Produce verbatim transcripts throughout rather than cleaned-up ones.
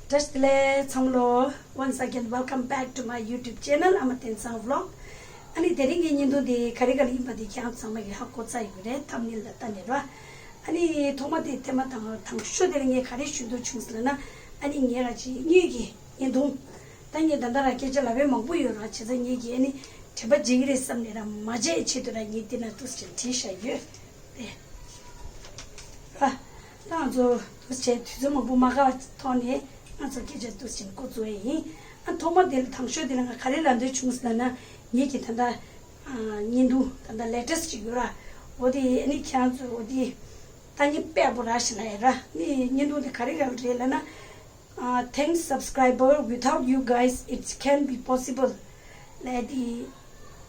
བཀྲ་ཤིས་བདེ་ལེགས་ཚང་མ་ལོ། Once again, welcome back to my YouTube channel, Ama Tensang Vlog. ཨ་ནི་དེ་རིང་གི་བརྙན་ཐུང་འདི་ག་རེ་ག་རེ་ཡིན་པ་འདི་ཁྱེད་རང་ཚང་མ་གིས་ཧ་གོ་ཚར་ཡོད་རེད། ཐམ་ནེལ་ལ་ལྟ་ནས་ར། ཨ་ནི་ཐོག་མ་དེ་ཐེངས་མ་དང་དང་ཤོས་དེར་ངས་ག་རེ་ཞུ་འདོད་བྱུང་ཟེར་ན། ཨ་ནི་ངས་ར་ཅིག་དངུལ་གྱི་བརྙན་ཐུང་། ད་ངས་ད་ལྟ་ར་སྐད་ཆ་ལབ་པའི་མང་པོ་ཡོད་ར། བྱས་ཙང་ངས་ཀྱིས་ཨ་ནི་དྲན་པ་བརྗེད་ཀྱི་རེད་བསམ་ནས་ར། མ་བརྗེད་ཆེད་དུ་ར་ངས་འདི་ན་འདུག་སེ་བྲིས་བཞག་ཡོད་རེད། ཨ། ད་ང་ཚོ་འདུག་བྱས་དུས་ཚོད་མང་པོ་མ་འགོར་བའི་ཐོག་ནས་ང་ཚོ་སྐད་ཆ་འདུག་བྱས་འགོ་བཙུགས་ཡས་ཡིན། ཨ། ཐོག་མ་དེ་ལ་དང་ཤོས་དེ་ལ་ང་ག་རེ་ལབ་འདོད་བྱུང་ཟེར་ན། ངེད་ཀྱི་ད་ལྟ་ཨ་བརྙན་ཐུང་ད་ལྟ་latest་ཅིག་ཡོད་ར། འོ་དེ་ཨ་ནི་ཁྱེད་རང་ཚོ་འོ་དེ་ལྟ་མཁན་དཔེ་ཡག་པོ་རག་ཤག་ལབ་ཡས་ར། ཨ་ནི་བརྙན་ཐུང་དེ་ག་རེ་རག་རེད་ལབ་ན། Uh, thanks subscriber, without you guys it can't be possible. ལབ་དེ་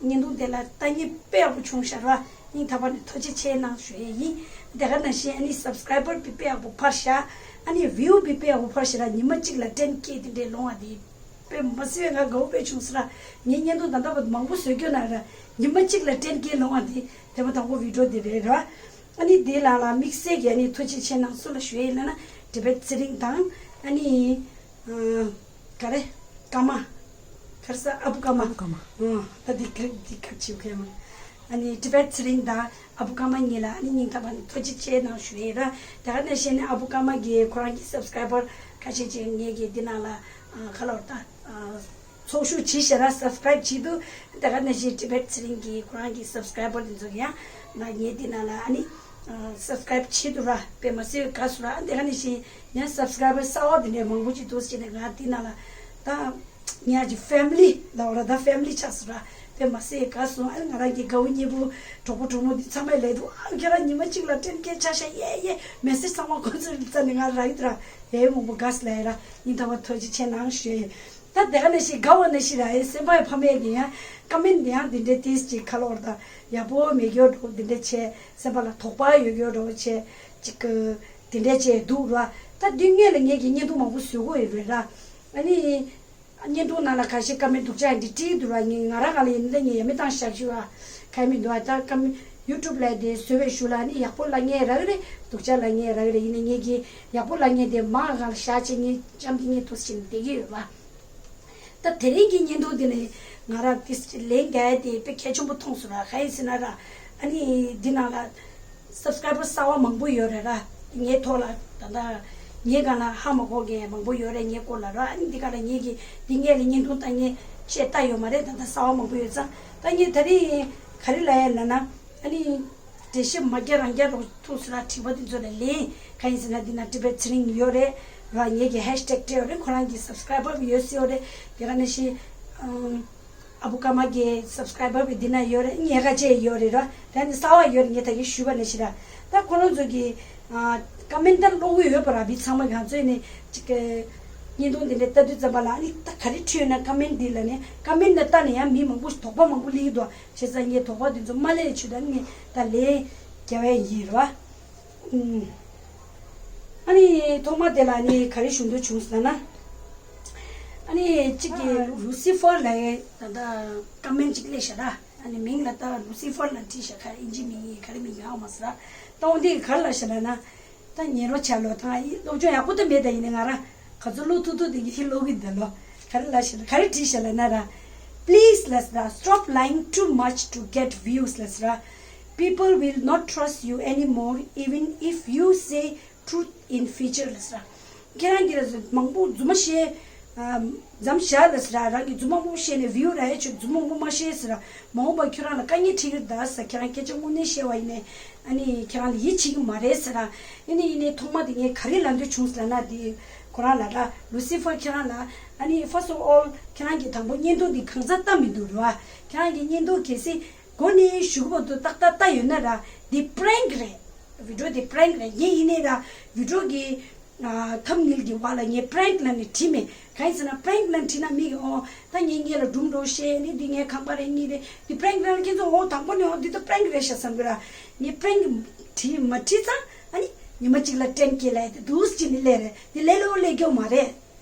བརྙན་ཐུང་དེ་ལ་ལྟ་མཁན་དཔེ་ཡག་པོ་བྱུང་ཤག་ར། སྙིང་ཐག་པ་ནས་ཐུགས་རྗེ་ཆེ་གནང་ཞུ་ཡས་ཡིན། དེ་ག་ནང་བཞིན་ཨ་ནི་subscriber་བི་དཔེ་ཡག་པོ་འཕར་ཤག་ཨ་ནི་view་བི་དཔེ་ཡག་པོ་འཕར་ཤག་ར། ཉི་མ་གཅིག་ལ་ten K་དེ་འདྲས་ལོངས་པ་དེ་དཔེ་མ་སྲིད་པའི་ང་དགའ་པོ་དཔེ་བྱུང་སོང་ར། ངའི་བརྙན་ཐུང་ད་ལྟ་བར་དུ་མང་པོ་བཟོས་ཀྱོག་ན་ར། ཉི་མ་གཅིག་ལ་ten K་ལོངས་པ་དེ་དེ་མ་དང་པོ་བི་ཌི་ཡོ་དེ་རེད་ར། ཨ་ནི་དེ་ལ་ལ་དམིགས་བསལ་གྱི་ཨ་ནི་ཐུགས་རྗེ་ཆེ་གནང་སུ་ལ་ཞུ་ཡས་ལབ་ན། ཊི་བེཊ་ཚེ་རིང་དང་ཨ་ནི་ཨ་ག་རེ་ཀརྨ། ག་རེ་ཟེར། ཨ་བུ་ཀརྨ། ཨ་བུ་ཀརྨ། ཨ་ད་འདི་ག་འདི་ག་ཅིག་གས་མ། ཨ་ནི་ཊི་བེཊ་ཚེ་རིང་དང་ཨ་བུ་ཀརྨ་གཉིས་ལ་ཨ་ནི་སྙིང་ཐག་པ་ནས་ཐུགས་རྗེ་ཆེ་གནང་ཞུ་ཡས་ར། དེ་ག་ནང་བཞིན་ཨ་བུ་ཀརྨ་གིས་ཁོ་རང་གི་སབ་སི་ཀ་རའི་བར་ཁ་ཤས་ཅིག་ངེད་ཀྱི་འདི་ནང་ལ་ཨ་ག་ལབ་དགོས་རེད་ད། ཨ་ཚོགས་ཞུགས་བྱས་ཤག་ར། སབ་སི་ཀ་རའིབ་བྱེད་དུས། དེ་ག་ནང་བཞིན་ཊི་བེཊ་ཚེ་རིང་གིས་ཁོ་རང་གི་སབ་སི་ཀ་རའི་བར་དེ་ཚོ་ཡང་ང་ངའི་འདི་ནང་ལ་ཨ་ནི་ཨ་སབ་སི་ཀ་རའིབ་བྱེད་དུས་ར། དཔེ་མ་སྲིད་དགའ་སོང་ར། དེ་ག་ནང་བཞིན་ཡང་སབ་སི་ཀ་རའི་བར་གསར་པ་དེ་འདྲའི་མང་པོ་ཅིག་འདུག་ཟེར་ནས་ང་འདི་ནང་ལ་ད་ངའི་ཨ་ཅེ་ཕེ་མི་ལི་ལབ་དགོས་རེད་ད། ཕེ་མི་ལི་ཆགས་སོང་ར། དཔེ་མ་སྲིད་དགའ་སོང་། ཨ་ནི་ང་རང་གི་དགའ་བོ་གཉེན་པོ་གྲོགས་པོ་གྲོགས་མོ་འདི་ཚང་མས་ལབ་འདུག་ཨ་ཁྱེད་རང་ཉི་མ་གཅིག་ལ་ཊེན་ཀེ་ཆགས་ཤག་ཡེ་ཡེ། མེ་སེ་ཇི་ཚང་མ་ཁོ་ཚོའི་རྩ་ནས་ང་རག་གི་འདུག་ར། ཧེ་མང་པོ་དགའ་སོང་ལབ་ཡ་ར། སྙིང་ཐག་པ་ཐུགས་རྗེ་ཆེ་གནང་ཞུ་ཡ་ཡིན། ད་དེ་ག་ནང་བཞིན་དགའ་བ་ནང་བཞིན་ར། ཨེ་སེམས་པ་ཡི་ཕ་མས་ནི་ཡང་ཀོ་མེན་ཡང་འདི་འདྲའི་ཏིས་ཅིག་ཁ་ལོར་ད་ཡག་པོ་མེད་ཀྱོག་འགྲོ། འདི་འདྲ་བྱས་སེམས་པ་ལ་དོགས་པ་ཡོད་ཀྱོག་འགྲོ་བྱས་ཅིག་གི་འདི་འདྲ་བྱས་འདུག་ར། ད་དུས་ངེད་ལ་ངེད་ཀྱི་བརྙན་ཐུང་མང་པོ་བཟོ་གི་ཡོད་རེད་ར། ཨ་ནི་བརྙན་ཐུང་ནང་ལ་ཁ་ཤས་ཀོ་མེན་སྡུག་ཅག་འདི་བྲིས་འདུག་ར། ངས་ང་རང་ག་ལ་ཡིན་ན་ངས་ཡ་མི་བཏང་བཞག་ཞུ་བ་ག་མི་འདུག་ཨ་ད་ཀོ་མེན་ཡུ་ཊུབ་ལ་དེ་བཟོ་བའི་གཞུག་ལ་ནི་ཡག་པོ་ལབ་མཁན་རག་གི་རེད། སྡུག་ཅག་ལབ་མཁན་རག་གི་རེད། ཡིན་ནའི་ངེད་ཀྱི་ཡག་པོ་ལབ་མཁན་དེ་མར་ག་ལ་བཞག་བྱས་ངས་ཅམ་གྱི་ངས་ཐུགས་སེམས་བདེ་གི་ཡོད་པ། ད་དེ་རིང་གི་བརྙན་ཐུང་འདི་ནི་ང་རང་ཏིས་ལན་རྒྱག་ཡ་དེ་དཔེ་གལ་ཆེན་པོ་མཐོང་སོང་ར། ག་ཡིན་ཟེར་ན་ར། ཨ་ནི་འདི་ནང་ལ་སབ་སི་ཀ་རའི་བར་གསར་པ་མང་པོ་ཡོད་རེད་ར། ངའི་ཐོག་ལ་ད་ལྟ་ངའི་སྒང་ལ་ཧ་མ་གོ་མཁན་མང་པོ་ཡོད་རེད་ངའི་སྐོར་ལ་ར། ཨ་ནི་འདི་ག་ལ་ངེད་ཀྱི་འདི་ངེད་ལ་བརྙན་ཐུང་ལྟ་མཁན་བཤད་ལྟ་ཡོད་མ་རེད། ད་ལྟ་གསར་པ་མང་པོ་ཡོད་ཙང་། ད་ངས་དེ་རིང་ག་རེ་ལབ་ཡ་ལབ་ན། ཨ་ནི་འགྲེལ་བཤད་མ་རྒྱག་རང་རྒྱག་རོགས་ཐུགས་སུ་ར་དྲི་བ་འདི་ཚོ་ལ་ལན། ག་ཡིན་ཟེར་ན་འདི་ན་ཊི་བེཊ་ཚེ་རིང་ཡོད་རེད་ར། ངེད་ཀྱི་ཧེཤ་ཊེག་སྤྲད་ཡོད་རེད། ཁོ་རང་གི་སབ་སི་ཀ་རའི་བར་ཡོད་སྲིད་ཡོད་རེད། དེ་ག་ནང་བཞིན་ཨ་བུ་ཀརྨ་གི་སབ་སི་ཀ་རའི་བར་འདི་ན་ཡོད་རེད། ངེད་ཀ་བཅས་ཡོད་རེད་ར། ད་ནི་གསར་པ་ཡོད་རེད། ངས་ད་གིན་ཞུས་པ་ནང་བཞིན་ར། ད་ཁོ་རང་ཚོ་གི་ཨ་ཀོ་མེན་ད་ཀློག་གི་ཡོད་པ་ར། མི་ཚང་མ་ང་ཚོས་ནི་ཅིག་གི་བརྙན་ཐུང་འདི་འདྲ་ལྟ་དུས་ཙམ་པ་ལ་ཨ་ནི་ད་ག་རེ་བྲིས་ཡོད་ན་ཀོ་མེན་འདི་ལ་ནི་ཀོ་མེན་ལ་ལྟ་ནས་ཡང་མི་མང་པོ་དོགས་པ་མང་པོ་སླེབས་ཀྱི་འདུག་བྱས་ཙང་ངས་དོགས་པ་འདི་ཚོ་མ་སླེབས་ཆེད་དུ་ནི་ད་ལན་རྒྱག་ཡ་ཡིན་ར། ཨུམ། ཨ་ནི་ཐོག་མ་དེ་ལ་ནི་ག་རེ་ཞུ་འདོད་བྱུང་ཟེར་ན། ཨ་ནི་གཅིག་གི་ལུ་སི་ཧྥར་ལབ་ཡས་ད་ལྟ་ཀོ་མེན་གཅིག་སླེབས་ཤག་ར། ཨ་ནི་མིང་ལ་ད་ལུ་སི་ཧྥར་ལབ་བྲིས་ཤག་ཁ་ཨིན་ཇི་མིང་ཡིན་ག་རེ་མིང་ཡང་ཧ་མ་སོང་ར། ད་འོ་འདི་ག་རེ་ལབ་ཤག་ལབ་ན། ད་ཉན་རོགས་བྱ་ལོ། ད་ང་ཡི་སློབ་སྦྱོང་ཡག་པོ་ད་མེད། ད་ཡིན་ནའི་ང་རང་ག་ཚོད་ཀློག་ཐུབ་ཐུབ་དེ་གི་ཧི་ཀློག་གི་འདུག་ལོ། ག་རེ་ལབ་ཤག་ལབ། ག་རེ་བྲིས་ཤག་ལབ་ན་ར། Please ལབ་ཟེར་ར། Stop lying too much to get views ལབ་ཟེར་ར། People will not trust you anymore even if you say truth in future ལབ་ཟེར་ར། ཁྱེད་རང་གིས་ལབ་ཟེར་མང་པོ་རྫུན་མ་བཤད། ཨ་མཚམས་བཞག་ལབ་ཟེར་ར། རང་གིས་རྫུན་མ་མང་པོ་བཤད་ནས་བིའུ་རག་ཡ་ཆེད་རྫུན་མ་མང་པོ་མ་བཤད་ཟེར་ར། མ་འོངས་པར་ཁྱོད་རང་ལ་དཀའ་ངལ་འཕྲད་ཀྱི་རེད་ད་ཟེར། ཁྱེད་རང་སྐད་ཆ་དངོས་གནས་བཤད་པ་ཡིན་ནའི་ཨ་ནི་ཁྱེད་རང་ལ་ཡིད་ཆེས་ཀྱི་མ་རེད་ཟེར་ར། ཡིན་ནའི་ཡིན་ནའི་ཐོག་མ་དེ་ངས་ག་རེ་ལབ་འདོད་བྱུང་ཟེར་ལབ་ན། དེ་ཁོ་རང་ལ་ར། ལུ་སི་ཧྥར་ཁྱེད་རང་ལ་ཨ་ནི་first of all ཁྱེད་རང་གིས་དང་པོ་བརྙན་ཐུང་འདི་གང་ཚང་ལྟ་མི་འདུག་རེད་བ། ཁྱེད་རང་གིས་བརྙན་ཐུང་གལ་སྲིད་མགོ་ནས་གཞུག་གུ་བར་དུ་ཏག་ཏག་ལྟ་ཡོད་ན་ར། འདི་པྲེང་རེད། བི་ཌི་ཡོ་འདི་པྲེང་རེད། ངས་ཡིན་ནའི་ར་བི་ཌི་ཡོ་གི་ཨ་ཐམ་ནེལ་གྱི་བར་ལ་ངས་པྲེང་ལབ་ནས་བྲིས་མེད། གང་ཡིན་ཟེར་ན་པྲེང་ལབ་བྲིས་ན་མི་གིས་ཨོ་ད་ངས་ངེད་ལ་སྒྲུང་འདྲ་བཤད་ནི་འདི་ངའི་ཁང་པ་རེད་གཉིས་རེད་འདི་པྲེང་རེད་ལབ་ཁྱེད་ཚོ་ཨོ་དང་པོ་ནས་ཨོ་འདི་ད་པྲེང་རེད་ཤག་བསམ་གི་ར། ངས་པྲེང་བྲིས་མ་བྲིས་ཙང་ཨ་ནི་ཉི་མ་གཅིག་ལ་ཊེན་ཀེ་ལབ་ཡ་དེ་འདུག་སེ་བྱས་ནས་སླེབས་རེད། འདི་སླེབས་ལོ་སླེབས་རྒྱུ་མ་རེད།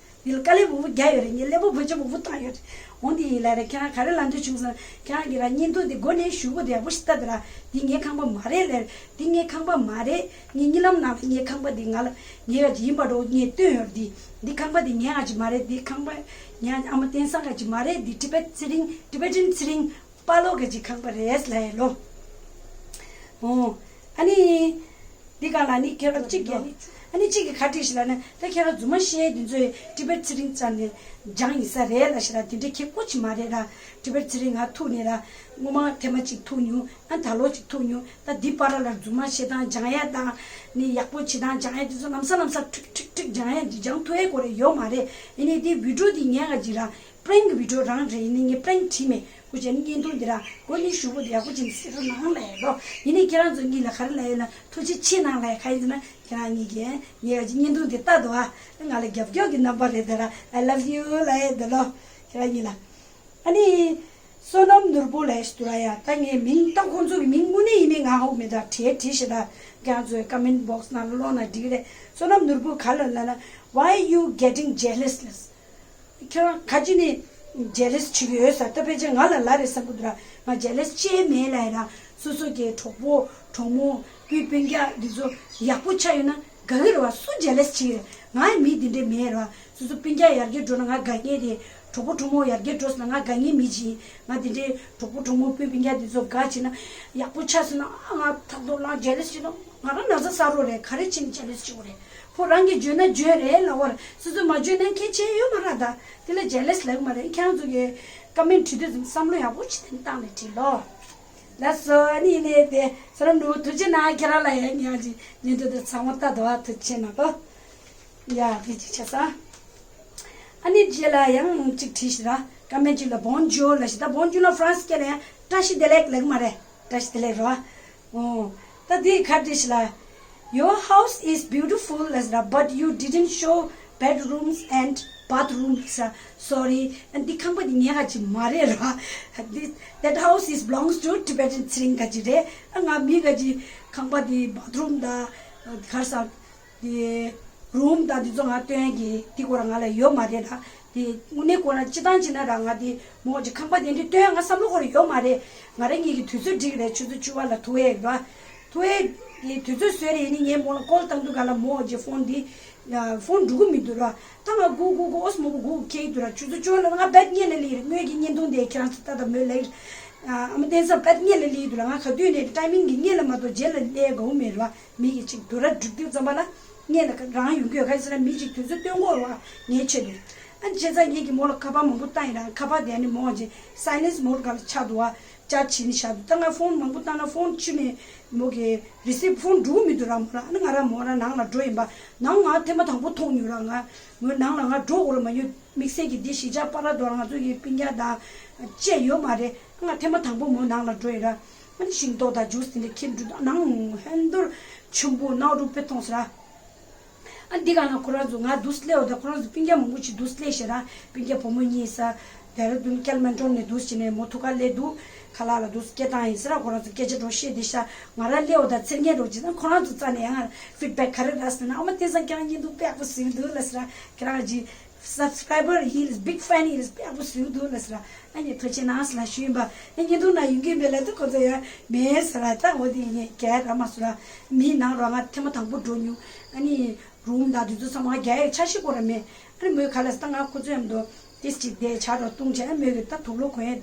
འདི་ལ་དཀའ་ལས་མང་པོ་རྒྱག་ཡོད་རེད། ངས་ཀླད་པ་བེད་སྤྱོད་མང་པོ་བཏང་ཡོད་རེད། འོ་འདི་ཡིན་ལ་རེད། ཁྱེད་རང་ག་རེ་ལབ་འདོད་བྱུང་ཟེར་ན། ཁྱེད་རང་གིས་ར་བརྙན་ཐུང་འདི་མགོ་ནས་གཞུག་གུ་དེ་ཡག་པོ་ཞིག་ལྟ་དེ་ར། འདི་ངའི་ཁང་པ་མ་རེད་ལབ། འདི་ངའི་ཁང་པ་མ་རེད། ངའི་གཉིད་ལམ་ནང་ལ་ངའི་ཁང་པ་འདི་ང་ལ་ངའི་ག་ཅིག་ཡིན་པ་འགྲོ། ངས་སྟོན་ཡོད་རེད། འདི་འདི་ཁང་པ་འདི་ངའི་ག་ཅིག་མ་རེད། འདི་ཁང་པ་ངའི་ཨ་མ་བསྟན་སངས་ག་ཅིག་མ་རེད། འདི་ཊི་བེཊ་ཚེ་རིང་། ཊི་བེ་ཊན་ཚེ་རིང་། པཱ་ལོ་ག་ཅིག་ཁང་པ་རེད་ལབ་ཡ་ལོ། འོ། ཨ་ནི། འདི་ག་ལ་ནི་ཁྱེད་རང་གཅིག་གིས་ཨ་ནི། ཨ་ནི་གཅིག་གིས་ག་བྲིས་ཤིག་ལབ་ན། ད་ཁྱེད་རང་རྫུན་མ་བཤད་འདི་ཚོས་ཊི་བེཊ་ཚེ་རིང་རྩ་ནས་སྦྱང་ཡིན་ས་རེད་ལབ་ཤིག་ར། དེ་འདྲའི་ཁེ་པོ་ཅིག་མ་རེད་ར། ཊི་བེཊ་ཚེ་རིང་ང་ཐུག་ནས་ར། སྔོན་མ་ཐེངས་མ་གཅིག་ཐུག་མྱོང་། ཨ་ད་ལོ་གཅིག་ཐུག་མྱོང་། ད་འདི་པར་ལ་རྫུན་མ་བཤད་སྟངས་སྦྱང་ཡ་དང་། ནི་ཡག་པོ་བྱེད་སྟངས་སྦྱང་ཡ་དེ་ཚོ་ལམ་སང་ལམ་སང་ཁྲིག་ཁྲིག་ཁྲིག་སྦྱང་ཡ་འདི་སྦྱང་ཐུབ་ཡ་གོ་རེ་ཡོད་མ་རེད། ཡིན་ནའི་འདི་བི་ཌིའོ་འདི་ཉན་ག་ཅིག་ར། པྲེང་གི་བི་ཌིའོ་རང་རེད། ཡིན་ནའི་ངས་པྲེང་བྲིས་མེད། སྐུ་མཁྱེན་བརྙན་ཐུང་འདི་ར་མགོ་ནས་གཞུག་གུ་འདི་ཡག་པོ་བྱས་ནས་གཟིགས་རོགས་གནང་ལབ་ཡ་རོ། ཡིན་ནའི་ཁྱེད་རང་ཚོ་གཉིས་ལ་ག་རེ་ལབ་ཡོད་ན། ཐུགས་རྗེ་ཆེ་གནང་ལབ་ཡ། ག་ཡིན་ཟེར་ན་ཁྱེད་རང་གཉིས་ཀྱིས་ངའི་ག་ཅིག་བརྙན་ཐུང་འདི་ལྟ་འདུག་ཨ། ང་ལ་རྒྱབ་སྐྱོར་གྱི་རྣམ་པ་རེད་དེ་ར། I love you ལབ་ཡ་འདི་ལོ། ཁྱེད་རང་གཉིས་ལ། ཨ་ནི། བསོད་ནམས་ནོར་བུ་ལབ་ཡ་ཞིག་འདུག་ར་ཡ། ད་ངས་མིང་ད་ཁོང་ཚོ་གི་མིང་དངོས་གནས་ཡིན་མིན་ང་ཧ་གོ་མེད། ད་བྲིས་བྲིས་ཤིག་ད་ཁྱེད་རང་ཚོའི་ཀོ་མེན་ཊི་བོག་སི་ནང་ལ་ཀློག་ན་འགྲིག་གི་རེད། བསོད་ནམས་ནོར་བུ་ག་ལ་ལབ་ན། Why you getting jealous ལབ། ཁྱོད་རང་ག་ཅི་ནས་ཇེ་ལེ་སི་བྱེད་ཀྱི་ཡོད་ཟེར། ད་ཕལ་ཆེར་ང་ལ་ལབ་རེད་བསམ་གྱི་འདུག་ར། ང་ཇེ་ལེ་སི་ཅི་ཡང་མེད་ལབ་ཡ་ར། སོ་སོ་གི་གྲོགས་པོ་གྲོགས་མོ་སྤུན་སྤུན་ཀྱག་འདི་ཚོ་ཡག་པོ་ཆགས་ཡོད་ན་དགའ་གི་རེད་བ། སུ་ཇེ་ལེ་སི་བྱེད་ཀྱི་རེད། ང་ཡང་མི་འདི་འདྲས་མེད་རེད་བ། སོ་སོ་སྤུན་ཀྱག་ཡར་རྒྱས་འགྲོ་ན་ང་དགའ་ངེས་རེད། གྲོགས་པོ་གྲོགས་མོ་ཡར་རྒྱས་འགྲོ་སོང་ན་ང་དགའ་ངེས་མི་ཅིག་ཡིན། ང་འདི་འདྲས་གྲོགས་པོ་གྲོགས་མོ་སྤུན་སྤུན་ཀྱག་འདི་ཚོ་དགའ་བྱས་ན། ཡག་པོ་ཆགས་སོང་ན་ང་ཐག་ཐོག་ལ་ཇེ་ལེ་སི་བྱེད་ན་ང་རང་ན་ཚ་ས་རོ་རེད། ག་རེ་བྱས་ནས་ཇེ་ལེ་སི་བྱེད་དགོས་རེད། ཁོ་རང་གིས་འཇོན་ན་འཇོན་རེད་ལབ་པ་རེད། སོ་སོས་མ་འཇོན་ན་ཁྱད་ཆོས་ཡོད་མ་རེད། ད་དེ་ལ་ཇེ་ལེ་སི་ལབ་ཀྱི་མ་རེད། ཁྱེད་རང་ཚོ་གིས་ཀོ་མེན་ཊི་བྲིས་དུས་ཙམ་བསམ་བློ་ཡག་པོ་བྱས་ནས་བཏང་ནས་བྲིས་ལོ། ལགས་སོ། ཨ་ནི་ཡིན་ནའི་དེ་བསོད་ནམས་ནོར་བུ་ཐུགས་རྗེ་གནང་། ཁྱེད་རང་ལ་ཡང་ཉག་ཅིག་ཉན་དུ་དེ་ཚང་མ་ལྟ་དུ་བ་ཐུགས་རྗེ་གནང་ལོ། ཡ་དེ་ཅིག་བྱས་ཙང་། ཨ་ནི་རྗེས་ལ་ཡང་གཅིག་བྲིས་ཤིག་ར། ཀོ་མེན་ཊི་ཅིག་ལ་Bonjour ལབ་ཤིག་ད་Bonjour ལ་ཧྥ་རན་སི་སྐད་ལ་ཡང་བཀྲ་ཤིས་བདེ་ལེགས་ལབ་ཀྱི་མ་རེད། བཀྲ་ཤིས་བདེ་ལེགས་རོ། ཨོ། ད་འདི་ག་འདྲ་ཞིག་ལ། Your house is beautiful ལབ་ཟེར་ར། But you didn't show bedrooms and bathrooms ལབ་ཟེར་ར། Sorry. ཨ་འདི་ཁང་པ་འདི་ངའི་ག་ཅིག་མ་རེད་ར། This, that house is belongs to Tibetan ཚེ་རིང་ག་ཅིག་རེད། ཨ་ང་མི་ག་ཅིག་ཁང་པ་འདི་བཱ་ཐི་རུམ་དང་ག་རེ་ཟེར། དེ་རུམ་དང་དེ་ཚོ་ང་སྟོན་གྱི་དེ་སྐོར་ང་ལ་ཡོད་མ་རེད་ལ། དེ་དངོས་གནས་ཁོ་རང་སྤྱི་བཏང་བྱས་ན་ར་ང་དེ་མོ་ཅིག་ཁང་པ་དེ་འདྲའི་སྟོན་ང་བསམ་བློ་ཁོ་ར་ཡོད་མ་རེད། ང་རང་ཉིད་ཀྱི་དུས་ཚོད་འགྲིག་རེད། ཆུ་ཚོད་བཅུ་པ་ལ་ཐུག་ཡས་ར། ཐུག་ཡས་དེ་དུས་ཚོད་བཟོས་རེད། ཡིན་ནའི་ངས་མོ་ལ་ཀོལ་བཏང་དུས་ག་ལ་མོ་ཅིག་ཕོན་དེ་ཕོན་འགྲོ་གི་མི་འདུག་ར། ད་ང་སྒུག་སྒུག་སྒུག་ཨོ་སི་མོ་གུ་སྒུག་ཁེལ་འདུག་ར། ཆུ་ཚོད་བཅུ་པ་ལ་ང་བེད་སྔོན་ལ་སླེབས་རེད། སྔོན་གྱི་བརྙན་ཐུང་དེ་ཁྱེད་རང་ཚོ་ལྟ་ད་མོས་ལེགས། ཨ་མ་བསྟན་སར་བེད་སྔོན་ལ་སླེབས་འདུག་ར། ང་ག་དུས་ནས་ཊའི་མིང་གི་སྔོན་ལ་མ་གཏོགས་རྗེས་ལ་སླེབས་དགའ་བོ་མེད་ར། མི་གིས་ཅིག་སྡུག་ར་སྒྲིག་དུས་ཙམ་པ་ལ་སྔོན་ལ་རང་ཡོང་གི་ཡོད། ག་རེ་ཟེར་ན་མི་ཅིག་དུས་ཚོད་སྟོན་དགོས་རེད་བ། ངའི་ཆེད་དུ། ཨ་བྱས་ཙང་ངེད་ཀྱིས་མོ་ལ་ཁ་པར་མང་པོ་བཏང་ཡིན་ར། ཁ་པར་དེ་ནི་མོ་གི་སའི་ལེན་སི་མོ་ཌི་སྒང་ལ་ཆགས་འདུག་བ། ཅར་ཇི་བྱས་ནས་བཞག་འདུག་ད་ང་ཕོན་མང་པོ་བཏང་ན་ཕོན་ཕྱི་ནས་མོ་གི་རི་སིབ་ཕོན་འགྲོ་གི་མི་འདུག་ར་མོ་ལ། ཨ་ནི་ང་རང་མོ་རང་ནང་ལ་འགྲོ་ཡིན་པ། ནང་ང་ཐེངས་མ་དང་པོ་མཐོང་མྱོང་ར། ང་མོའི་ནང་ལ་ང་འགྲོ་དགོས་ར་མ་ཡོད། དམིགས་བསལ་གྱི་འདི་གཞིས་ཆགས་པ་ར་དོ་ར་ང་ཚོ་གི་སྤུན་ཀྱག་དང་བཅས་ཡོད་མ་རེད། ང་ཐེངས་མ་དང་པོ་མོ་ནང་ལ་འགྲོ་ཡིན་ར། ཨ་ནི་ཤིང་ཏོག་དང་ཇུས་དེ་འདྲ་ཁྱེར་འགྲོ་དང་ནང་ཧན་དུར་ཆེན་པོ་ནང་རུ་དཔེ་མཐོང་ཟེར་ར། ཨ་འདི་ག་ན་ཁོ་རང་ཚོ་ང་འདུག་སླེབས་པ་དང་ཁོ་རང་ཚོ་སྤུན་ཀྱག་མང་པོ་ཅིག་འདུག་སླེབས་ཤེ་ར། སྤུན་ཀྱག་བུ་མོ་གཉིས་ས། ལྡེ་ར་ལྡུན་ཀལ་མན་ཊོན་ནས་འདུག་བྱས་ནས་མོ་ཐུག་ག་སླེབས་འདུག་ཁ་ལག་ལ་འདུག་སྐད་བཏང་ཡིན་ཟེར་ར། ཁོ་རང་ཚོ་སྐད་ཆ་འགྲོ་བཤད་དེ་ཤ། ང་རང་སླེབས་པ་དང་ཚེར་ངན་རོགས་བྱས་ཙང་ཁོ་རང་ཚོ་རྩ་ནས་ཡང་ཕིཌ་བེག་ག་རེ་རག་ཟེར་ན། ཨ་མ་བསྟན་སར་ཁྱེད་རང་བརྙན་ཐུང་དཔེ་ཡག་པོ་བཟོས་འདུག་ལབ་ཟེར་ར། ཁྱེད་རང་གི་སབ་སི་ཀ་རའི་བར་ཡིན་ལབ། བིག་ཕེན་ཡིན་ལབ། དཔེ་ཡག་པོ་བཟོས་འདུག་ལབ་ཟེར་ར། ཨ་ནི་ཐུགས་རྗེ་གནང་ཟེར་ལབ་ཞུས་ཡིན་པ། ཨ་བརྙན་ཐུང་ནང་ཡོང་གི་མེད་ལབ་དུས་ཁོ་ཚོ་ཡང་མེད་ཟེར་ར། ད་འོ་དེ་ངས་རྒྱལ་ར་མ་སོང་ར། མིའི་ནང་ར་ང་ཐེངས་མ་དང་པོ་འགྲོ་མྱོང་། ཨ་ནི་རུམ་དང་དེ་ཚོ་ཚང་མ་རྒྱ་ཡིག་འཆར་གཞི་སྐོར་ར་མེད། ཨ་ནི་མོས་ག་ལ་ཟེར་ད་ང་ཁོ་ཚོ་མཉམ་དུ་ཏིས་ཅིག་བསྡད་ཆ་རོ་བཏུང་བྱས། ཨ་མོས་གི་ད་དུག་ལོག་གོན་ཡས།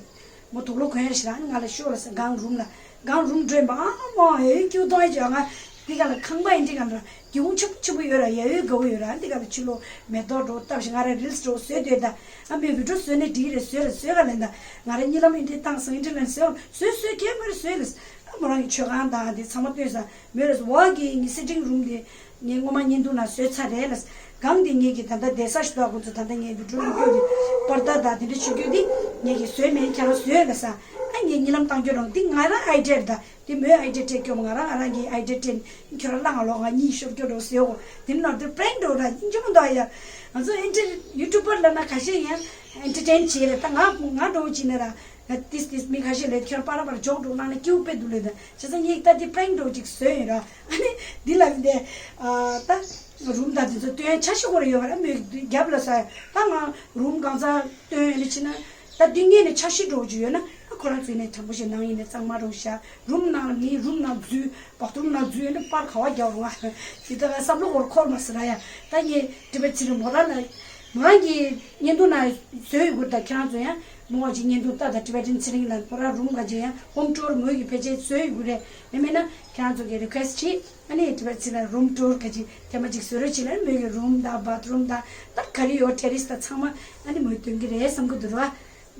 མོ་དུག་ལོག་གོན་ཡས་ཤི་ར། ཨ་ནི་ང་ལ་ཤོག་ལ་ཟེར། སྒང་རུམ་ལ། སྒང་རུམ་འགྲོ་ཡིན་པ། ཨ་མོ་ཨེ་ཀྱུ་དོང་ཨེ་ཅོ་ང་འདི་ག་ལ་ཁང་པ་ཨེ་འདྲི་ག་ལ་ར་སྒེའུ་ཁུང་ཆེན་པོ་ཆེན་པོ་ཡོད་ར། ཡ་ཡོད་དགའ་བོ་ཡོད་ར། འདི་ག་ལ་ཕྱི་ལོགས་མེ་ཏོག་འགྲོ་བཏབ་ཤིག་ང་ར་རིལ་སི་འགྲོ་བཟོས་སྡོད་ད། ཨ་མོས་བི་ཌིའོ་བཟོས་ནས་འགྲིག་རེད། བཟོས་རེད། བཟོས་ག་ལེན་ད། ང་ར་གཉིད་ལམ་ཨེ་འདྲི་བཏང་སོང་། ཨེ་འདྲི་ལན་བཟོས་བཟོས་བཟོས་གས་མ་རེད་བཟོས་རེད། ཨ་མོ་རང་གི་མཆོད་ཁང་དང་དེ་ཚང་མ་སྟོན་ས། མོས་རེད་ཟེར་བ་གི་ངའི་སི་ཊིང་རུམ་དེ་ངས་སྔོན་མ་བརྙན་ཐུང་ནང་བཟོས་ཚར་རེད་ལ། སྒང་དེ་ངེད་ཀྱི་ད་ལྟ་བསྡད་ས་ཞིག་འདུག་ཁོ་ཚོ་ད་ལྟ་ངས་བི་ཌིའོ་བླུག་རྒྱུ་དེ་པར་ད་ད་དེ་འདྲ་བྱེད་རྒྱུ་དེ་ངེད་ཀྱིས་བཟོས་མེད། ཁྱེད་རང་བཟོས་ལ་ས། ཨ་ངས་གཉིད་ལམ་བཏང་རྒྱུ་རང་འདི་ང་རང་ཨའི་ཌི་ཡ་རེད། ད་དེ་མོའི་ཨའི་ཌི་ཡ་སྤྲད་སྐྱོ་མ། ང་རང་ང་རང་གི་ཨའི་ཌི་ཡ་སྤྲད་ནས་ཁྱོད་རང་བླངས་ལོག་ང་གཉིད་ཤོར་རྒྱུ་རོགས་ཟེར་གོ། དེ་ནང་དུ་པྲེང་འགྲོ་ར་སྙིང་རྗེ་མོ་འདུག་ཡ། ང་ཚོ་ཨེན་ཊར་ཡུ་ཊུབ་པར་ལབ་ན་ཁ་ཤས་ཡང་ཨེན་ཊར་ཊེན་བྱེད་རེད། ད་ང་ང་འགྲོ་བྱེད་ན་ར། ཏིས་ཏིས་མི་ཁ་ཤས་ལས་ཁྱོད་པ་ར་པར་ཇོག་འགྲོ་ན་ན་སྐྱིད་པོ་དཔེ་འདུག་ལས་ད། བྱས་ཙང་ངས་ད་འདི་པྲེང་འགྲོ་ཅིག་བཟོས་ཡིན་ར། ཨ་ནི་འདི་ལ་འདི་ཨ་ད་ རུམ་དང་དེ་ཚོ་སྟོན་ཆ་ཤས་ཁོ་ར་ཡོད་པ་ར། མོས་རྒྱབ་ལ་ས་ད་ང་རུམ་གང་ཚང་སྟོན་ཡོད་ན་ཕྱིན་ན། ད་འདི་ངས་ནས་ཆ་ཤས་འགྲོ་རྒྱུ་ཡོད་ན། ད་ཁོ་རང་ཚོས་ནས་དྲང་པོ་ཞིག་ནང་ཡིན་ནས་གཙང་མ་རུ་བཞག་རུམ་ནང་ལ་མི་རུམ་ནང་འཛུལ་བག་ཐུམ་ནང་འཛུལ་ཡོད་ན་པར་ག་བ་རྒྱག་རུང་ང་། དེ་ད་བསམ་བློ་འོར་འཁོར་མ་ཟེར་ཡ། ད་ངས་ཊི་བེཊ་ཚེ་རིང་མོ་རང་ལ་མོ་རང་གི་བརྙན་ཐུང་ནང་བཟོས་ཡོད་དགོས། ད་ཁྱེད་རང་ཚོ་ཡང་མོ་བ་ཅིག་བརྙན་ཐུང་ལྟ་དང་ཊི་བེཊ་ཚེ་རིང་ལ་མོ་རང་རུམ་ག་ཅིག་ཡང་ཧོམ་ཊུར་མོས་ཀྱི་ཕལ་ཆེར་བཟོས་ཡོད་དགོས་རེད། ཡང་མིན་ན་ཁྱེད་རང་ཚོ་གི་རི་ཀུ་ཨེ་སི་ཊི་བྱེད། ཨ་ནི་ཊི་བེཊ་ཚེ་རིང་ལ་རུམ་ཊུར་ག་ཅིག་ཐེངས་མ་ཅིག་བཟོ་རོགས་བྱེད་ལ། མོས་ཀྱི་རུམ་དང་བཱཐ་རུམ་དང་ད་ག་རེ་ཡོད་ཊེ་རེ་སི་དང་ཚང་མ་ཨ་ནི་མོས་སྟོན་གི་རེད་བསམ་གི་འདུག་ར།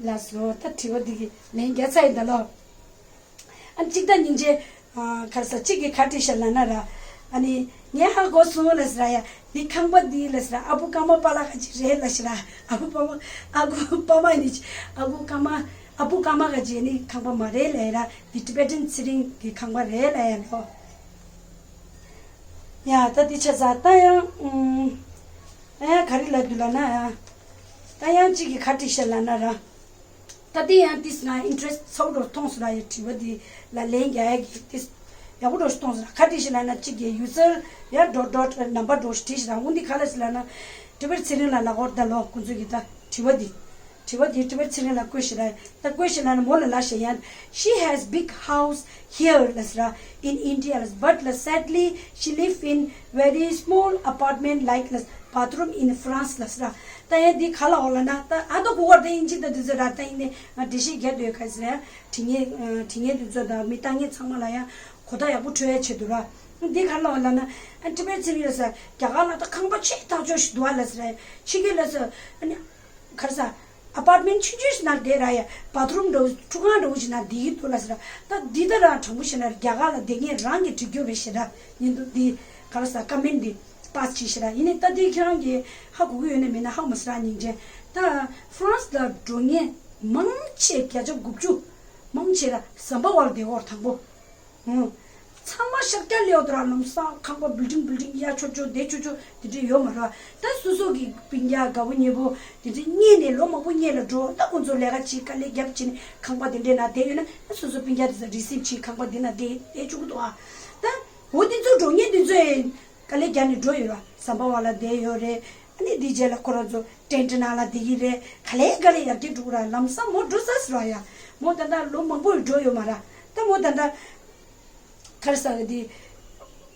ལགས་སོ། ད་དྲི་བ་འདི་གི་ལན་རྒྱག་ཚར་ཡིན་ད་ལོ། ཨ་ནི་གཅིག་ད་སྙིང་རྗེ། ཨ་ག་རེ་ཟ་གཅིག་གིས་ག་བྲིས་ཤག་ལབ་ན་ར། ཨ་ནི་ངས་ཧ་གོ་སོང་ལབ་ཟེར་ཡ། འདི་ཁང་པ་འདི་ལབ་ཟེར། ཨ་བུ་ཀརྨ་པཱ་ལགས་ག་ཅིག་རེད་ལབ་ཟེར། ཨ་བུ་པཱ་མ་ཨ་བུ་པཱ་མ་ཡིན་ནི། ཨ་བུ་ཀརྨ་ཨ་བུ་ཀརྨ་ག་ཅིག་ནི་ཁང་པ་མ་རེད་ལབ་ཡ་ར། འདི་ཊི་བེ་ཊན་ཚེ་རིང་གི་ཁང་པ་རེད་ལབ་ཡ་ལོ། ཡ་ད་འདི་ཆ་ཚ་ད་ཡང་ཨུམ། ད་ཡང་ག་རེ་ལབ་འདུག་ལབ་ན་ཡ། ད་ཡང་གཅིག་གིས་ག་བྲིས་ཤག་ལབ་ན་ར། ད་འདི་ཡང་ཏིས་ང་ཨིན་ཊི་རེ་སི་ཊི་ཚ་པོ་འདྲ་མཐོང་སོང་ར། ཡ་དྲི་བ་འདི་ལ་ལན་རྒྱག་ཡ་གི་ཏིས་ཡག་པོ་འདྲ་ཞིག་མཐོང་སོང་ར། ག་བྲིས་ཤག་ལབ་ན་གཅིག་གིས་ཡུ་ཛར་ཡ་ཌོཊ་ཌོཊ་ནམ་བར་འདྲ་ཞིག་བྲིས་ཤག་ར། འོ་འདི་ག་ལབ་ཤག་ལབ་ན། ཊི་བེཊ་ཚེ་རིང་ལ་ལབ་དགོས་རེད་ད་ལོ། ཁོང་ཚོ་གི་ད་དྲི་བ་འདི། དྲི་བ་འདི་ཊི་བེཊ་ཚེ་རིང་ལ་བཀོད་ཤག་ར། ད་བཀོད་ཤག་ལབ་ན་མོ་ལ་ལབ་ཤག་ཡ། She has big house here ལབ་ཟེར་ར། In India ལབ་ཟེར། But ལབ་sadly she live in very small apartment like ལབ་bathroom in France ལབ་ཟེར་ར། ད་ཡ་འདི་ག་ལ་འོ་ལབ་ན། ད་ཨ་ད་གོ་བར་ད་ཨིན་ཇི་ད་འདི་ཚོ་ར། ད་ཡིན་ནས་ང་འགྲེལ་བཤད་རྒྱག་འདོད་ག་ཟེར་ར། དྲི་ངན་དྲི་ངན་འདི་ཚོ་དང་མི་ལྟ་མཁན་ཚང་མ་ལ་ཡང་གོ་བརྡ་ཡག་པོ་འཕྲོད་ཡ་ཆེད་དུ་ར། འདི་ག་ལ་འོ་ལབ་ན། ཨ་ཊི་བེཊ་ཚེ་རིང་ལབ་ཟེར། རྒྱ་གར་ལ་ད་ཁང་པ་ཆེ་ཐག་ཆོད་ཞིག་འདུག་ཨ་ལབ་ཟེར་ར། ཕྱི་རྒྱལ་ལབ་ཟེར། ཨ་ནི། ག་རེ་ཟ། ཨ་པར་ཊི་མེན་ཊི་ཆུང་ཆུང་ཞིག་ནང་བསྡད་ར་ཡ། བཱཐ་རུམ་འདྲ་བོ་ཁྲུས་ཁང་འདྲ་བོ་ཞིག་ནང་བསྡད་ཀྱི་འདུག་ལབ་ཟེར་ར། ད་འདི་ལྟར་རང་དྲང་པོ་བཤད་ན་རྒྱ་གར་ལ་བསྡད་མཁན་རང་གིས་བྲིས་རྒྱུ་རེད་ཤག་ར། ཉིན་དུ་འདི་ག་རེ་ཟ་ཀོ་མེན་ཊི་འདི་པཱ་སི་བྱས་ཤག་ར། ཡིན་ནའི་ད་འདི་ཁྱེད་རང་གིས་ཧ་གོ་གི་ཡོད་ན་མེད་ན་ཧ་གོ་མ་སོང་ར། སྙིང་རྗེ། ད་ཧྥ་རན་སི་ལ་འགྲོ་མཁན་མང་ཆེ་བརྒྱ་ཆ་དགུ་བཅུ་མང་ཆེ་ར་ཟམ་པ་བར་བསྡད་ཡོད་རེད་དང་པོ། ཨང་། ཚང་མ་ཤར་རྒྱག་ལེའོ་དོ་ར། ལམ་སང་ཁང་པ་བིལ་ཌིང་བིལ་ཌིང་གཡར་ཆོག་ཆོག་བསྡད་ཆོག་ཆོག་དེ་འདྲ་ཡོད་མ་རེད། ད་སོ་སོ་གི་སྤུན་ཀྱག་དགའ་པོ་ཉེ་པོ་དེ་ཚོ་རྙེད་ནས་ལོ་མང་པོ་སྔོན་ལ་འགྲོ། ད་ཁོང་ཚོ་ལས་ཀ་བྱེད་དཀའ་ལས་རྒྱབ་བྱས་ནས་ཁང་པ་དེ་འདྲའི་ནང་བསྡད་ཡོད་ན། ད་སོ་སོ་སྤུན་ཀྱག་དེ་ཚོ་རི་སིབ་བྱས་ཁང་པ་དེ་ནང་བསྡད་བསྡད་བཅུག་གི་འདུག་ཨ། ད་འོ་དེ་ཚོ་འགྲོ་མཁན་དེ་ཚོས་དཀའ་ལས་རྒྱག་ནས་འགྲོ་ཡོད་ར། ཟམ་པ་བ་ལ་བསྡད་ཡོད་རེད། ཨ་ནི་དེའི་རྗེས་ལ་ཁོ་རང་ཚོ་ཊེན་ཊི་ནང་ལ་བསྡད་ཀྱི་རེད། ག་ལེ་ག་ལེ་ཡར་རྒྱས་འགྲོ་གི་ར། ལམ་སང་མོ་འགྲོ་ཚར་ཟེར་བ་ཡ། མོ་ད་ལྟ་ལོ་མང་པོ་ཡི་འགྲོ་ཡོད་མ་ར། ད་མོ་ད་ལྟ་ག་རེ་ཟ་གི་འདི།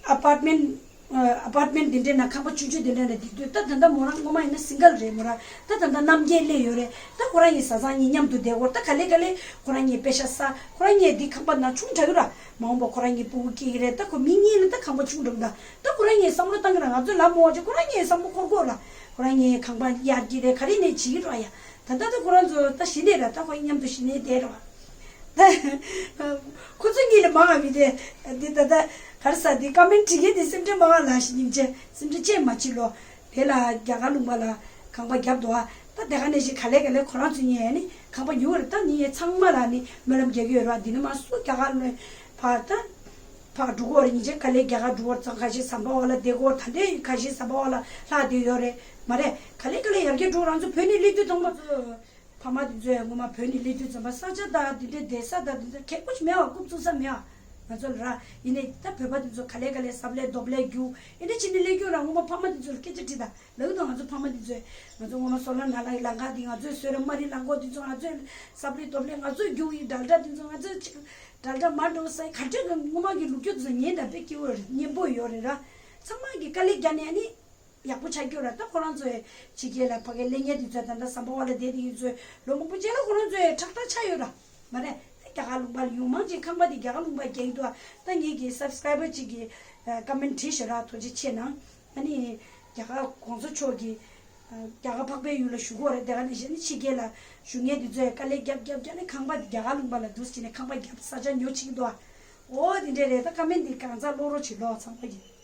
ཨ་པར་ཊི་མེན་ཊི། ཨ་པར་ཊི་མེན་ཊི་འདི་འདྲའི་ནང་ཁང་པ་ཆུང་ཆུང་འདི་འདྲའི་ནང་བསྡད་དུས། ད་ད་ལྟ་མོ་རང་སྔོན་མ་ཡིན་ན་སིང་གལ་རེད་མོ་ར། ད་ད་ལྟ་རྣམ་རྒྱལ་སླེབས་ཡོད་རེད། ད་ཁོ་རང་གཉིས་བཟའ་ཚང་གཉིས་མཉམ་དུ་བསྡད་ཀྱི་ཡོད་རེད། ད་ག་ལེ་ག་ལེ་ཁོ་རང་གཉིས་པེ་ཤ་ཟ། ཁོ་རང་གཉིས་འདི་ཁང་པ་ནང་ཆུང་དྲགས་ཀྱི་ར། མ་འོངས་པ་ཁོ་རང་གཉིས་སྤུ་གུ་སྐྱེ་གི་རེད། ད་ཁོ་མི་གཉིས་ལ་ད་ཁང་པ་ཆུང་དྲགས་ད། ད་ཁོ་རང་གཉིས་བསམ་བློ་བཏང་གི་ར། ང་ཚོ་ལབ་མ་འོང་ཅེ་ཁོ་རང་གཉིས་བསམ་བློ་འཁོར་གོ་ར། ཁོ་རང་གཉིས་ཁང་པ་གཡར་གྱི་རེད། ག་རེ་ནས་བྱེད་ཀྱི་ར་ཡ། ད་ད་ད་ཁོ་རང་ཚོ་ད་གཞི་ནས་ར། ད་ཁོ་མཉམ་དུ་གཞི་ནས་བསྡད་ར། ད་ཁོ་ཚོ་གཉིས་ལ་མང་ང་མི་དེ། འདི་ད་ད་ག་རེ་ཟ། འདི་ཀོ་མེན་ཊི་བྲིས་མཁན་དེ་སེམས་ཁྲལ་མང་ང་ལ་ཞིག་སྙིང་རྗེ། སེམས་ཁྲལ་ཅེས་མ་བྱེད་ལོ། དེ་ལ་རྒྱ་གར་ལུང་པ་ལ་ཁང་པ་བརྒྱབ་འདུག་ཨ། ད་དེ་ག་ནས་ཞིག་ག་ལེ་ག་ལེ་ཁོ་རང་ཚོ་གཉིས་ནི་ཁང་པ་ཉོ་གི་རེད། ད་ནི་ཚང་མ་ལ་ནི་སྨོན་ལམ་རྒྱག་གི་ཡོད་ར། འདི་ནི་མ་སུ་རྒྱ་གར་ལ་ཕར་ད་ཕར་འགྲོ་གི་ཡོད་རེད། ཉིན་རྗེས་ག་ལེ་རྒྱ་གར་འགྲོ་གི་ཡོད་རེད། ཚང་ཁ་ཤས་ཟམ་པ་བ་ལ་བསྡད་ཀྱི་ཡོད་རེད། ད་ལྟའི་ཁ་ཤས་ཟམ་པ་བ་ལ་ལྷག་བསྡད་ཡོད་རེད་མ་རེད། ག་ལེ་ག་ལེ་ཡར་རྒྱས་འགྲོ། རང་ཚོ་བོད་ནས་སླེབས་དུས་ཚང་མ་ཚོ། ཕ་མ་དེ་ཚོས་ངོ་མ་བོད་ནས་སླེབས་དུས་ཙམ་པ་ས་ཆ་དང་དེ་འདྲའི་བསྡད་ས་དང་དེ་ཚོ་གལ་པོ་ཞིག་མེད་པ། རྐུབ་བཙུགས་ས་མེད་པ། ང་ཚོ་ལ་ར། ཡིན་ནའི་ད་བོད་པ་དེ་ཚོ་ག་ལེ་ག་ལེ་ཟབ་ལས་རྡོབ་ལས་རྒྱུག་ཨེ་འདྲ་བྱས་ནས་སླེབས་ཀྱི་ཡོད་ར། ངོ་མ་ཕ་མ་དེ་ཚོར་སྐད་ཆ་དྲིས་དང་ལབ་དང་། ང་ཚོ་ཕ་མ་དེ་ཚོས་ང་ཚོ་ངོ་མ་སོ་ལ་ན་ལ་ཡི་ལམ་ཁ་དེ་ང་ཚོས་བཟོས་ར། མ་རི་ལམ་ཁ་དེ་ཚོ་ང་ཚོས་ཟབ་ལས་རྡོབ་ལས་ང་ཚོས་རྒྱུག་ཡི། འདྲ་འདྲ་དེ་ཚོ་ང་ཚོས་ཅིག་འདྲ་འདྲ་མ་འགྲོ་ས་ག་འདྲ་གི་ངོ་མ་གི་ལུག་ཁྱུ་དེ་ཚོ་ཉན་དང་དཔེ་སྐྱིད་པོ་རེད། སྙན་པོ་ཡོད་རེད་ར། ཚང་མ་གི་དཀའ་ལས་རྒྱག་ནས་ཨ་ནི། ཡག་པོ་ཆགས་ཀྱི་ཡོད་ར། ད་ཁོ་རང་ཚོའི་ཕྱི་རྒྱལ་ལ་ཕ་གིའི་ལས་ཉེ་དེ་ཚོ་ད་ལྟ་ཟམ་པ་བ་ལ་བསྡད་དེ་ཡིན་ཚོས་ལོ་མང་པོ་རྗེས་ལ་ཁོ་རང་ཚོའི་ཁྲག་ཁྲག་ཆགས་ཡོད་ར། མ་རེད། ད་རྒྱ་གར་ལུང་པ་ལ་ཡོང་མང་ཆེ་ཁང་པ་དེ་རྒྱ་གར་ལུང་པ་རྒྱག་གི་འདུག་ཨ། ད་ངེད་ཀྱི་སབ་སི་ཀ་རའི་བར་གཅིག་གིས་ཀོ་མེན་ཊི་བྲིས་ཤག་ར། ཐུགས་རྗེ་ཆེ་གནང་། ཨ་ནི་རྒྱ་གར་གོང་ས་མཆོག་གིས་རྒྱ་གར་འཕགས་པའི་ཡུལ་ལ་བཞུགས་ཡོད་རེད། དེ་ག་ནང་བཞིན་ཕྱི་རྒྱལ་ལ་བཞུགས་མཁན་དེ་ཚོས་དཀའ་ལས་རྒྱབ་རྒྱབ་རྒྱབ་ནས་ཁང་པ་དེ་རྒྱ་གར་ལུང་པ་ལ་འདུག་སེ་བྱས་ནས་ཁང་པ་བརྒྱབ་ས་ཆ་ཉོ་བྱེད་ཀྱི་འདུག་ཨ། འོ་དེ་འདྲས་རེད། ད་ཀོ་མེན་ཊི་དེ་གང་ཚང་ཀློག་རོགས་བྱེད་ལོ་ཚང་མ་གིས།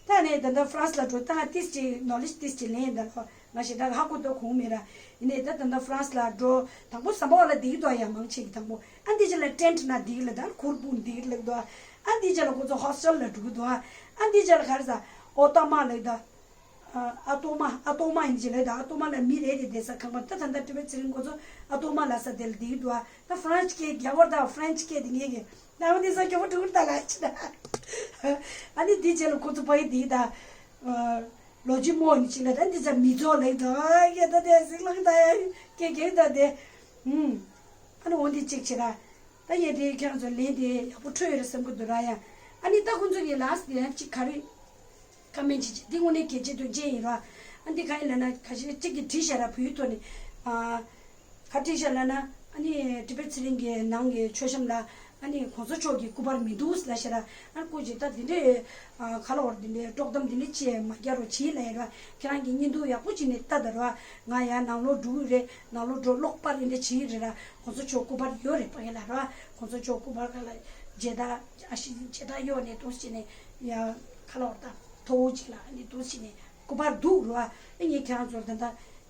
ད་ནས་ད་ལྟ་ཧྥ་རན་སི་ལ་འགྲོ་སྟངས་ཏིས་ཅིག་ནོ་ལེ་ཇི་ཏིས་ཅིག་ལེན་ཡིན་ད་ལོ། ང་ཞེ་དྲག་ཧ་གོ་ཐོག་གོང་མེད་ར། ཡིན་ནའི་ད་ད་ལྟ་ཧྥ་རན་སི་ལ་འགྲོ་དང་པོ་ཟམ་པ་བ་ལ་བསྡད་ཀྱི་འདུག་ཡ། མང་ཆེ་གི་དང་པོ་ཨ་འདི་ཅི་ལ་ཊེན་ཊི་ནང་བསྡད་ཀྱི་ལ། ད་གུར་སྤུངས་བསྡད་ཀྱི་ལ་འདུག་ཨ་འདི་ཅི་ལ་ཁོ་ཚོ་ཧོ་སི་ཊེལ་ལ་འགྲོ་གི་འདུག་ཨ་འདི་ཅི་ལ་ག་རེ་ཟ། ཨོ་ཏ་མ་ལ་ད་ཨ་ཏོ་མ་ཨ་ཏོ་མ་ཡིན་ཅི་ལ་ད་ཨ་ཏོ་མ་ལ་མི་རེ་རེ་བསྡད་ས་ཁང་པ། ད་ད་ལྟ་ཊི་བེཊ་ཚེ་རིང་ཁོ་ཚོ་ཨ་ཏོ་མ་ལ་ས་དེ་ལ་བསྡད་ཀྱི་འདུག་ཨ། ད་ཧྥ་རན་སི་སྐད་རྒྱག་བར་ད་ཧྥ་རན་སི་སྐད་དེ་ངས་གི་ད་འོ་དེ་ས་སྐྱོ་བོ་འགྲོ་གི་ད་ལ་ཅི་ད། ཨ་ནི་དེ་རྗེས་ལ་ཁོ་ཚོ་ཕ་གི་དེ་ད་ ལོ་རྒྱུས་མོ་ནི་ཅིག་ལ་ད་འདི་ཚ་མི་ཚོགས་ལེགས་དང་ཡ་ད་དེ་ཟིག་ལང་ད་ཡ་ཀེ་ཀེ་ད་དེ་ཨུམ། ཨ་ནི་འོ་འདི་གཅིག་བྱེད་ར། ད་ཡ་དེ་ཁྱེད་རང་ཚོ་ལན་དེ་ཡག་པོ་འཕྲོད་ཡོད་རེད་བསམ་གི་འདུག་ར་ཡ། ཨ་ནི་ད་ཁོང་ཚོ་གི་ལ་སི་ཡ་གཅིག་ག་རེ་ཀ་མེན་ཅིག་བྱེད་འདི་དངོས་གནས་གལ་ཆེ་དོན་ཅན་ཡིན་ར། ཨ་འདི་ག་ཡིན་ལ་ན་ག་ཤེད་གཅིག་གིས་བྲིས་བཞག་ར་བོད་ཡིག་ཐོག་ནས་ཨ། ག་བྲིས་ཤག་ལབ་ན། ཨ་ནི་ཊི་བེཊ་ཚེ་རིང་གི་ནང་གི་མཆོད་བཤམས་ལ་ཨ་ནི་གོང་ས་མཆོག་གི་སྐུ་པར་མི་འདུག་ལབ་ཤག་ར། ཨ་སྐུ་མཁྱེན་ད་འདི་འདྲའི་ཨ་ཁ་ལོ་བར་འདི་འདྲའི་དཀྲོག་གཏམ་འདི་འདྲ་ཅིག་མ་རྒྱག་རོགས་བྱེད་ལབ་ཡིན་ར། ཁྱེད་རང་གི་བརྙན་ཐུང་ཡག་པོ་ཅིག་ནས་ལྟ་ད་ར། ང་ཡང་ནང་ལོགས་འགྲོ་གི་རེད། ནང་ལོགས་འགྲོ་ཀློག་པར་འདི་འདྲ་བྱེད་ཀྱི་རེད་ར། གོང་ས་མཆོག་སྐུ་པར་ཡོད་རེད་པ་ཡིན་ལབ་ར། གོང་ས་མཆོག་སྐུ་པར་ག་ལ་མཇལ་དར་ཨ་ཤི་མཇལ་དར་གཡོག་ནས་འདུག་ཅིག་ནས་ཡ་ཁ་ལོ་བར་ད་མཐོ་བོ་ཅིག་ལ་ཨ་ནི་འདུག་ཅིག་ནས་སྐུ་པར་འདུག་ར། ཨ་ངས་ཁྱེད་རང་ཚོར་ད་ལྟ།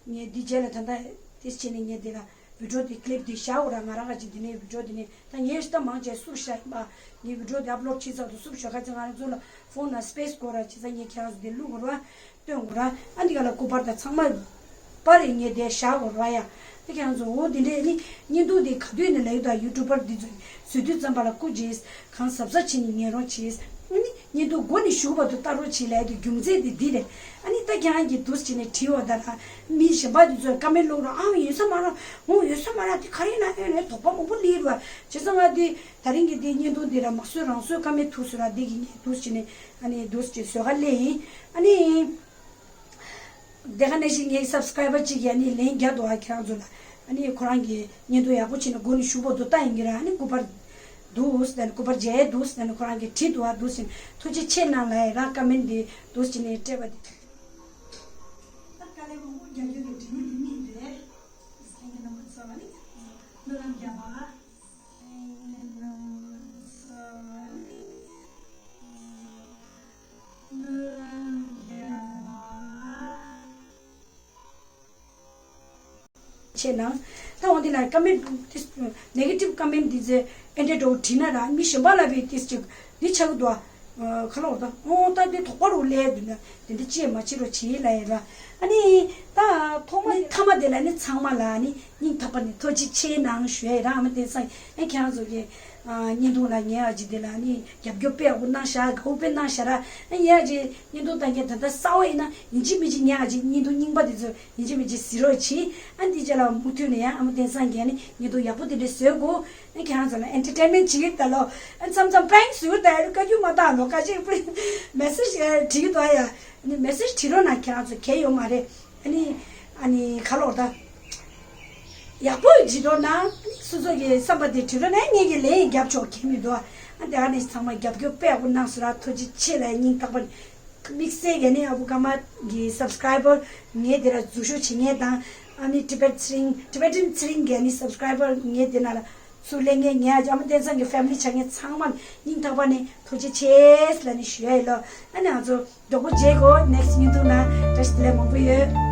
ངས་འདི་རྗེས་ལ་ད་ལྟ་དེ་བྱས་ནས་ངས་འདི་ལ་བི་ཌིའོ་འདི་ཀི་ལིབ་འདི་བཞག་འོ་ར། ང་རང་ག་ཅིག་འདི་ནས་བི་ཌིའོ་འདི་ནས་ད་ངས་ཤི་ད་མང་ཆེ་སུབ་བཞག་ཡིན་པ། ངས་བི་ཌིའོ་འདི་ཨབ་ལོཌ་བྱས་ཚར་དུ་སུབ་ཞོག་ཁ་ཅིག་ང་རང་ཚོ་ལ་ཕོན་ལ་སི་པེ་སི་དགོས་ར་བྱས་ཙང་ངས་ཁྱེད་རང་ཚོ་འདི་བླུག་འོ་ར། སྟོན་འོ་ར། ཨ་འདི་ག་ལ་སྐུ་པར་དང་ཚང་མ་པར་རེ་ངས་འདི་བཞག་འོ་ར་ཡ། ད་ཁྱེད་རང་ཚོ་འོ་འདི་འདྲས་ནི་བརྙན་ཐུང་འདི་ག་དུས་ནས་ལེགས་དང་ཡུ་ཊུབ་པར་འདི་ཚོ་བཟོས་དུས་ཙམ་པ་ལ་སྐུ་མཁྱེན། གང་གཟབ་གཟབ་བྱས་ནས་ཉན་རོགས་བྱས། ཨ་ནི་བརྙན་ཐུང་འགོ་ནས་གཞུག་བར་དུ་ལྟ་རོགས་བྱེད་ལབ་ཡ་དེ་རྒྱུ་མཚན་དེ་འདི་རེད། ཨ་ནི་ད་ཁྱེད་རང་གིས་འདུག་སེ་བྱས་ནས་བྲིས་འོ་ད་ར། མི་གཞན་པ་དེ་ཚོས་ཀ་མེན་བླུགས་རོགས་ཨང་ཡོད་ས་མ་རེད། འོང་ཡོད་ས་མ་རེད། དེ་ག་རེ་ཡིན་ན་ཨེ་རེད། དོགས་པ་མང་པོ་སླེབས་ར། བྱས་ཙང་ང་དེ་ད་རིང་གི་དེ་བརྙན་ཐུང་འདི་ར་མ་བཟོས་རང་བཟོས་ཀ་མེན་ཐུག་བཟོས་ར། འདི་གི་ངས་འདུག་སེ་བྱས་ནས་ཨ་ནི་འདུག་སེ་བྱས་བཟོས་ག་སླེབས་ཡིན། ཨ་ནི། དེ་ག་ནང་བཞིན་ངའི་སབ་སི་ཀ་རའི་བར་གཅིག་གིས་ཨ་ནི་ལན་རྒྱག་འདུག་ཨ་ཁྱེད་རང་ཚོ་ལ། ཨ་ནི་ཁོ་རང་གིས་བརྙན་ཐུང་ཡག་པོ་བྱས་ནས་འགོ་ནས་གཞུག་བར་དུ་ལྟ་ཡིན་གྱི་ར། ཨ་ནི་སྐུ་པར་འདུག་ཟེར་ནས་སྐུ་པར་མཇལ་འདུག་ཟེར་ནས་ཁོ་རང་གིས་བྲིས་འདུག་ཨ། འདུག་ཟེར་ནས་ཐུགས་རྗེ་ཆེ་གནང་ལབ་ཡ་རང་ཀ་མེན་འདི་འདུག་ཟེར་ནས་སྤྲད་པ་འདི། ད་དཀའ་ལས་མང་པོ་རྒྱག་རྒྱུ་གི་དྲི་མ་འདི་མིན་རེད། སེང་གེ་རྣམ་པ་ཚོ་ལ་ནི་སྨོན་ལམ་རྒྱག་པ། སེང་གེ་རྣམ་པ་ཚོ་ལ་ནི་སྨོན་ལམ་རྒྱག་པ། ཆེ་ན། ད་འོ་འདི་ལ་ཀ་མེན་ཊི་ནེ་གེ་ཊིབ་ཀ་མེན་ཊི་འདི་ཚེ་ཨེ་འདྲ་འདྲ་བོ་བྲིས་ན་ར་མི་གཞན་པ་ལ་བི་ཏིས་ཅིག་འདི་ཆགས་འདུག་ཨ། ཁ་ལོ་ད་འོ་ད་འདི་དོགས་པ་རུ་ལས་འདུག་ན་དེ་འདྲ་ཅིས་མ་བྱེད་རོགས་བྱེད་ལ་ཡིན་ར། ཨ་ནི་ད་ཐོག་མ་ནི་མཐའ་མ་དེ་ལ་ནི་ཚང་མ་ལ་ནི་སྙིང་ཐག་པ་ནས་ཐུགས་རྗེ་ཆེ་གནང་ཞུ་ཡ་ཡིན་ར། ཨ་མ་བསྟན་སང་ཨེ་ཁྱེད་རང་ཚོ་གི་བརྙན་ཐུང་ལ་ངས་ཨ་ཅི་དེ་ལ་ནི་རྒྱབ་སྐྱོར་དཔེ་ཡག་པོ་གནང་ཤག་དགའ་བོ་དཔེ་གནང་ཤག་ར། ཨེ་ངས་ཨ་ཅི་བརྙན་ཐུང་ལྟ་མཁན་ད་ལྟ་གསར་པ་ཡིན་ན་ཡིན་གཅིག་མིན་གཅིག་ངས་ཨ་ཅི་བརྙན་ཐུང་རྙིང་པ་དེ་ཚོ་ཡིན་གཅིག་མིན་གཅིག་གཟིགས་རོགས་གྱིས། ཨ་འདི་རྗེས་ལ་མུ་མཐུད་ནས་ཡང་ཨ་མ་བསྟན་སང་རྒྱལ་ནི་ཉིན་ཐོ་ཡག་པོ་དེ་འདྲ་བཟོས་དགོས། ཨ་ཁྱེད་རང་ཚོ་ལ་ཨེན་ཊར་ཊེན་མེན་ཊི་བྱེད་ཀྱི་ད་ལོ། ཨ་མཚམས་མཚམས་པྲེང་བཟོས་ད་ཡ་བཀའ་བཀྱོན་མ་བཏང་ནོ་ཀ་ཅིག་པྲེང་མེ་སེ་ཇི་བྲིས་ཀྱི་འདུག་ཨ་ཡ། ཨ་ནི་མེ་སེ་ཇི་བྲིས་རོགས་གནང་། ཁྱེད་རང་ཚོ་གལ་ཡོད་མ་རེད། ཨ་ནི་ཨ་ནི་ཁ་ལོ་ད་ཡག་པོ་བྲིས་རོགས་གནང་། ཨ་ནི་སོ་སོ་གི་བསམ་པ་དེ་བྲིས་རོགས་གནང་། ངེད་ཀྱི་ལན་རྒྱབ་ཆོག་གལ་མི་འདུག་ཨ། ཨ་དེ་ག་ནས་ཚང་མ་རྒྱབ་སྐྱོར་དཔེ་ཡག་པོ་གནང་སོང་ར། ཐུགས་རྗེ་ཆེ་ལ་སྙིང་ཐག་པ་ནས། དམིགས་བསལ་གྱི་ནི་ཨ་བུ་ཀརྨ་གི་སབ་སི་ཀ་རའི་བར་ངའི་དེ་ལ་འཛུལ་ཞུགས་བྱེད་མཁན་དང་། ཨ་ནི་ཊི་བེཊ་ཚེ་རིང་ཊི་བེ་ཊན་ཚེ་རིང་གི་ནི་སབ་སི་ཀ་རའི་བར་ངའི་དེ་ན་ལ་ཚུར་ལེན་མཁན། ངའི་ཨ་ཅག་ཨ་མ་བསྟན་སང་གི་ཕེ་མི་ལི་ཆགས་མཁན་ཚང་མ་ལ་སྙིང་ཐག་པ་ནས་ཐུགས་རྗེ་ཆེ་ལབ་ནས་ཞུ་ཡ་ཡིན་ལོ། ཨ་ནི་ང་ཚོ་མགྱོགས་པོ་མཇལ་གོ་ནེག་སི་ཊི་བརྙན་ཐུང་ན། བཀྲ་ཤིས་བདེ་ལེགས་མང་པོ་ཡོད།